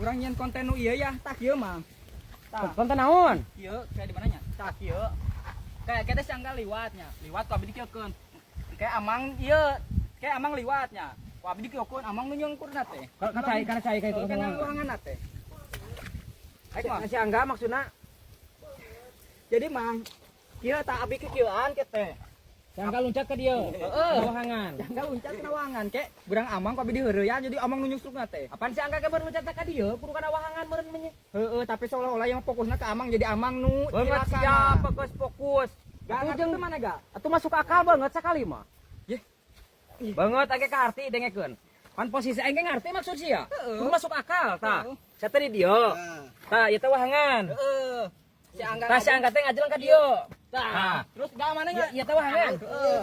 Urang nyian konten nu ieu ya, tah kieu mah. Tah, Konten naon? Kieu kayak di mananya? Tah kieu. Kayak kita si Angga liwatnya, liwat ku abdi dikieukeun. Kayak amang ieu, kayak amang liwatnya. Ku abdi dikieukeun, amang nu nyungkurna teh. Ka cai kana cai ka itu. Heeh, kana ruangan teh. Aik mah. Si Angga maksudna? Jadi mang, kieu tah abdi kieuan ke teh. Si Angga luncat ke dieu. Heeh. Wahangan. Si Angga luncat kana wahangan ke, berang amang ku abdi diheureuyan jadi amang nu nyusrukna teh. Apaan si Angga ke baru luncat ka dieu, kudu kana wahangan meureun menye. Heeh, tapi seolah-olah yang fokusnya ke amang jadi amang nu Banget cilaka. Siap, fokus fokus. Gak Atuh ngerti jeung mana gak? Atuh masuk akal banget sekali mah. Yeh. Banget age kaarti dengekeun. Pan posisi aing ge ngarti maksud sia. Heeh. Kudu masuk akal tah. Heeh. Saya teh di dieu. Tah, ieu teh wahangan. Heeh. Si Angga. Tah si Angga teh ngajelang ka dieu. Tah. Terus gak mana Ieu nya? ieu teh wahangan. Heeh.